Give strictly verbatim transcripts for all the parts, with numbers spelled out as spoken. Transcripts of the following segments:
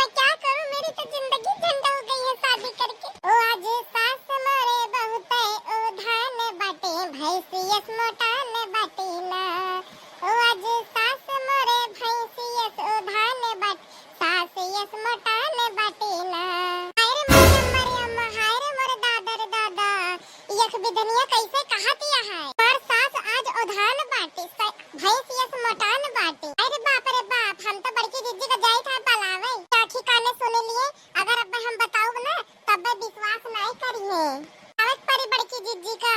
क्या करूं, मेरी तो जिंदगी झंड हो गई है शादी करके। ओ आज सास मोरे बहुते उधान बाटे, भैंसियस मोटान बाटे ना। ओ आज सास मोरे भैंसियस उधान बाटे, सास यस मोटान बाटे ना। हाय रे मोरे अम्मा रे अम्मा, हाय रे मोरे दादा रे दादा। ई अख बिधनिया कैसे कहतिया है? हमार सास आज उधान बाटे, स-, भैंस यस मोटान बाटे। अरे बाप रे बाप, हम तो बड़की जिज्जी का जाई था बुलावे। का ठिकाने सुन लिए, अगर अब हम बताऊब ना, तब विश्वास नहीं करिए। आवत परी बड़की जिज्जी का।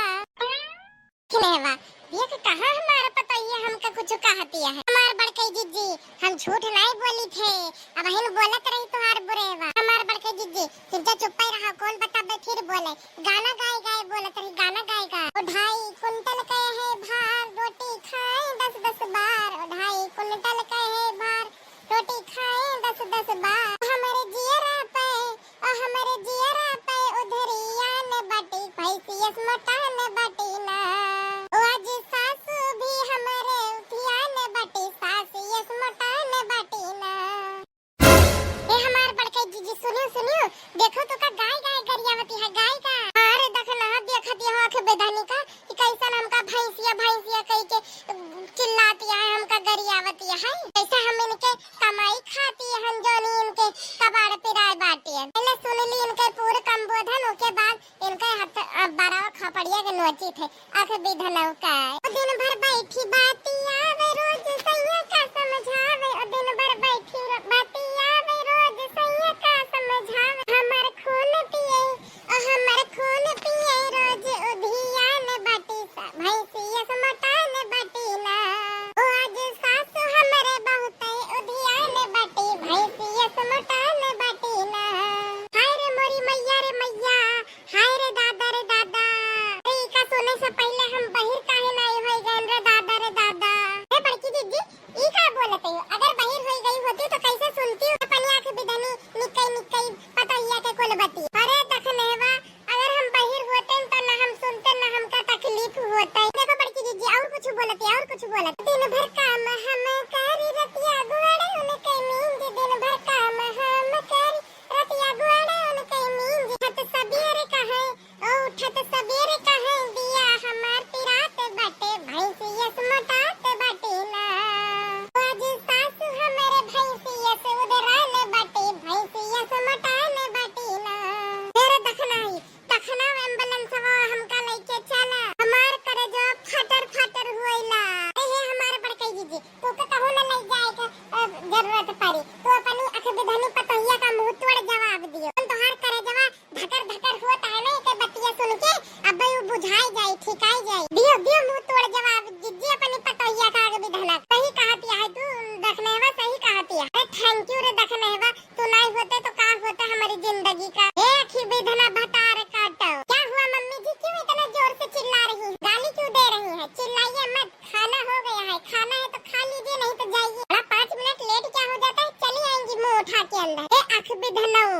खिनेवा, देख कहाँ हमार पतोहिया हमका कुछ कहतिया है। हमार बड़की जिज्जी, हम झूठ नहीं बोली थे, अबहिन बोलत रही तुहार बुरेवा। हमार बड़की जिज्जी, तुम तो चुप्पे रहा, कौन बताबे फिर बोले। गाना गाए गाए बोलत रही, गाना गाए गाए। ओ ढाई कुंटल के है भार, रोटी खाए दस दस बार। ओ ढाई कुंटल के है भार, रोटी खाए दस दस बार। हमरे जियरा पे, ओ हमरे जियरा पे उधरियान बाटी, भैंसियस मोटान बाटी ना। ओ आज सासू भी हमरे उधियान बाटी, सास यस मोटान बाटी ना। ए हमार बड़के जीजी, सुनियो, सुनियो, देखो तो का गाय, गाय गरियावती है, गाय का। अरे दखनहा, देखत यह आँख बेधानी का, कि कैसन हमका भैंसिया, भैंसिया कही के चिल्लाती है, हमका गरियावती है। कैसे हम इनके कमाई खाती है, हम जोनी इनके कबाड़ पिराए बाटी है। पहले सुन ली इनके पूर कंबोधन, ओके बाद इनके हाथ, अ, बड़ावा खपड़िया के नोची थे। आँख बिधनौ का। ओ दिन भर बैठी बाती आवे रोज सैया का समझावे, ओ दिन भर बैठी रो-, बाती आवे रोज सैया का समझावे। हमर खून पिए, ओ हमर खून पिए रोज उधियान बाटी सा, भैंसियस मोटान बाटी ना। ओ आज सासु हमरे बहुते उधियान बाटी, भैंसियस मोटान बाटी ना। हाय रे मोरी मैया रे मैया, हाय रे दादा रे दादा। अरे, इका सुने से पहिले हम बहिर काहे नाई होई गएन रे दादा रे दादा। हे बड़की जिज्जी, ई का बोलत हो? अगर बहिर होई गई होती तो कैसे सुनती हूँ अपनी आँख बिधनी निक्कई निक्कई पतोहिया के कुल बती? अरे दखनेवा, अगर हम बहिर होते तो ना हम सुनते ना हमका तकलीफ होते। देखो बड़की जिज्जी, और कुछ बोलती, और कुछ बोलती। दिन भर काम हम करी रतिया गुआड़े उनके नींद, दिन भर काम हम करी रतिया गुआड़े उनके नींद। उठत सबेर कहे, ओ उठत सबेर कहे दिया हमार पिरात बाटे, भैंसियस मोटात बाटे ना। आज सासु हमरे भैंसियस उधरान बाटे, भैंसियस मोटान बाटे ना। तेरे दखना ही, तखना एम्बुलेंसवा हमका लइके चला। हमार करेजवा फटर फटर होइला। ए हे हमार बड़कई जीजी, तू तो कहूँ न लइ जाए के, अ, जरूरत पड़ी। तू अपनी अख बिधनी पतोहिया का मुंह तोड़ जवाब दियो। हम तोहार करेजवा धकर धकर होत है ना, एके बतिया सुन के अब उ बुझाई जाई, ठिकाई जाई। दियो, दियो मुंह तोड़ जवाब, जिज्जी अपनी पतोहिया का आगे बिधना। सही कहतिया है तू, दखनेवा सही कहतिया है। अरे thank you रे दखनेवा, तू नहीं होते तो का होता हमारी जिंदगी का। ए अखी बिधना भतार काटो। क्या हुआ मम्मी जी, क्यों इतना जोर से चिल्ला रही है? गाली क्यों दे रही है? चिल्लाइए मत, खाना हो गया है, खाना है तो खा लीजिए, नहीं तो जाइए। बड़ा पाँच मिनट लेट क्या हो जाता है, चली आएंगी मुंह उठा के अंदर। ए अख बिधनऊ,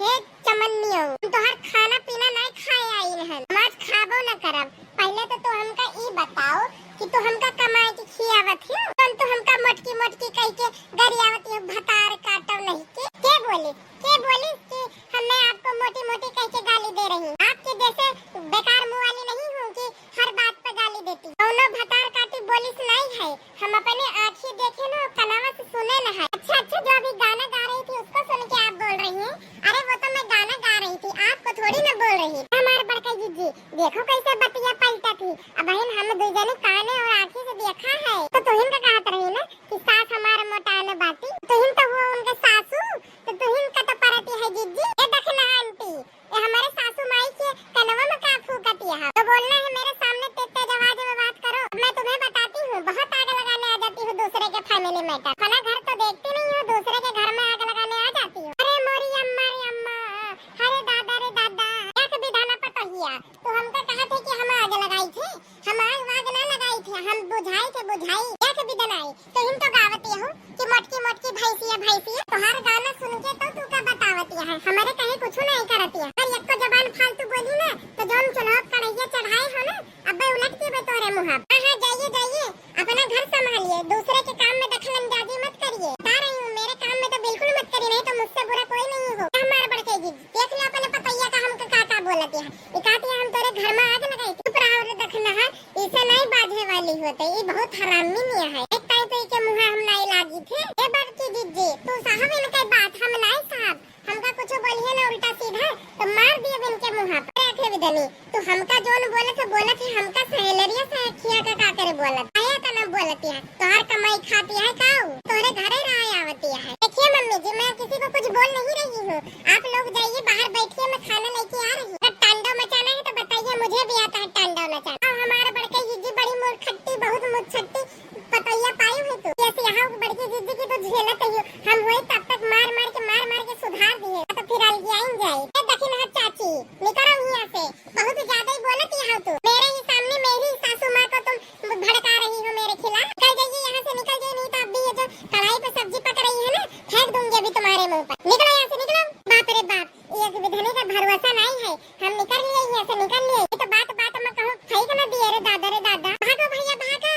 हे चमन्नियो, हम तोहार खाना पीना नाय खाए आइन हन, हम आज खाबो न करब। पहले तो तू हमका ई बताओ कि तू हमका कमाए के खियावत हियो, कौन तू हमका मोटकी मोटकी कह के गरियावत हियो, भतार काटो नहीं के? के बोली, के बोली कि हमने आपको मोटी मोटी कह के गाली दे रही? आपके जैसे बेकार मुंह वाली नहीं हूँ कि हर बात पे गाली देती। कौनो भतार काटी बोलिस नहीं है, हम अपने आँखी देखे न, कनवा से सुने न है। अच्छा, अच्छा, जो अभी गाना गा रही थी, उसको सुन के आप बोल रही हैं? अरे, वो तो मैं गाना गा रही थी, आपको थोड़ी ना बोल रही। हमार बड़का जीजी, देखो कैसे बतिया पलटा थी। अब बहन, हम दू जने काने और आँखी से देखा है, तो तुहिन का कहत रही ना कि सास हमार मोटान बाटी, तुहिन तो हुआ उनके सासू, तो तुहिन का तो परती है जीजी। ये देखना आंटी, ए, हमारे सासू माई के कनवा में का फूकत यह? तो बोलना है मेरे सामने ते-, तेज आवाज में बात करो। अब मैं तुम्हें बताती हूँ, बहुत आग लगाने आ जाती हूँ दूसरे के family matter। अपना घर तो देखती नहीं हो, दूसरे के घर में आग लगाने आ जाती हो। अरे मोरी अम्मा रे अम्मा, अरे दादा रे दादा, एक विधाना पतोहिया, तू हमका कहा थे कि हम आग लगाई थे? हम आग वाग ना लगाई थे, हम बुझाई थे, बुझाई, एक विधन आई। तुहिन तो गावत यहू कि मोटकी मोटकी भैंसिया भैंसिया। तोहार गाना सुन के तो तू का बतावत यह, हमारे कहे कुछ नहीं करत यह। अगर एको जबान फालतू बोली ना तो जौन चूल्हा कढ़ैया चढ़ाए हो ना, अब्बे उलट के बे तोरे मुँह। हाँ हाँ, जाइए जाइए, अपना घर संभालिए, दूसरे के काम में दखल अंदाजी मत करिए। बता रही हूँ, मेरे काम में तो बिल्कुल मत करिए, नहीं तो मुझसे बुरा आप लोग जाइए, बाहर बैठिए, मैं खाना लेके आ रही हूँ। अगर तांडव मचाना है तो बताइए, मुझे भी आता है तांडव नचाना। अब हमारे बड़के जीजी बड़ी मूर्खट्टी, बहुत मुच्छट्टी पतोहिया पाई है तू। जैसे यहाँ बड़की जीजी की तो झेलत ही हो, हम वही तब तक मार मार के, मार मार के सुधार दिए, तो फिर अलगियाइन जाए। ए दखिनहा चाची, निकलो यहाँ से, बहुत ज्यादा ही बोलत यहाँ तू। मेरे ही सामने मेरी सासू माँ को तुम भड़का रही हो मेरे खिलाफ। निकल जाइए यहाँ से, निकल जाइए, नहीं तो अभी ये जो कढ़ाई पे सब्जी पक रही है ना, फेंक दूंगी अभी तुम्हारे मुंह पर। निकलो यहाँ से, निकलो। बाप रे बाप, ये एक विधनी का भरोसा नहीं है। हम निकल लिए यहाँ से, निकल लिए। ये तो बात बात में कहूँ फेंक ना दिए रे दादा, रे दादा। भागो भैया, भागो।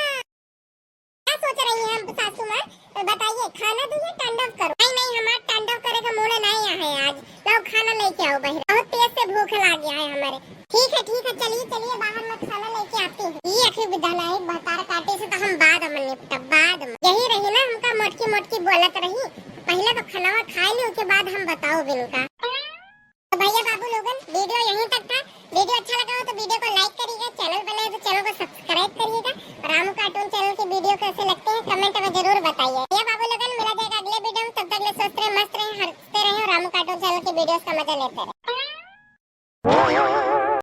क्या सोच रही हैं हम सासू माँ? बताइए, खाना दीजिए, तांडव करो। नहीं, नहीं, हमारा तांडव करे का मूड नहीं है आज। लाओ, खाना लेके आओ बहिरा, बहुत तेज से भूख लाग गया है हमारे। ठीक है, ठीक है, चलिए, चलिए, बाहर मैं खाना लेके आती हूँ। ये अखी विधानाई भतार काटे से तो हम बाद में निपटब, बाद में। यही रही ना हमका मोटकी मोटकी बोलत रही, पहले तो खाना खाए ली, उसके बाद हम बताओ बिनका। तो भैया बाबू लोगन, वीडियो यहीं तक था। वीडियो अच्छा लगा हो तो वीडियो को लाइक करिएगा, चैनल पर नए हो तो चैनल को सब्सक्राइब करिएगा। रामू कार्टून चैनल की वीडियो कैसे लगते हैं कमेंट में जरूर बताइए। भैया बाबू लोगन, मिला जाएगा अगले वीडियो में, तब तक ले स्वस्थ रहे, मस्त रहे, हंसते रहे और रामू कार्टून चैनल की वीडियोस का मजा लेते रहे।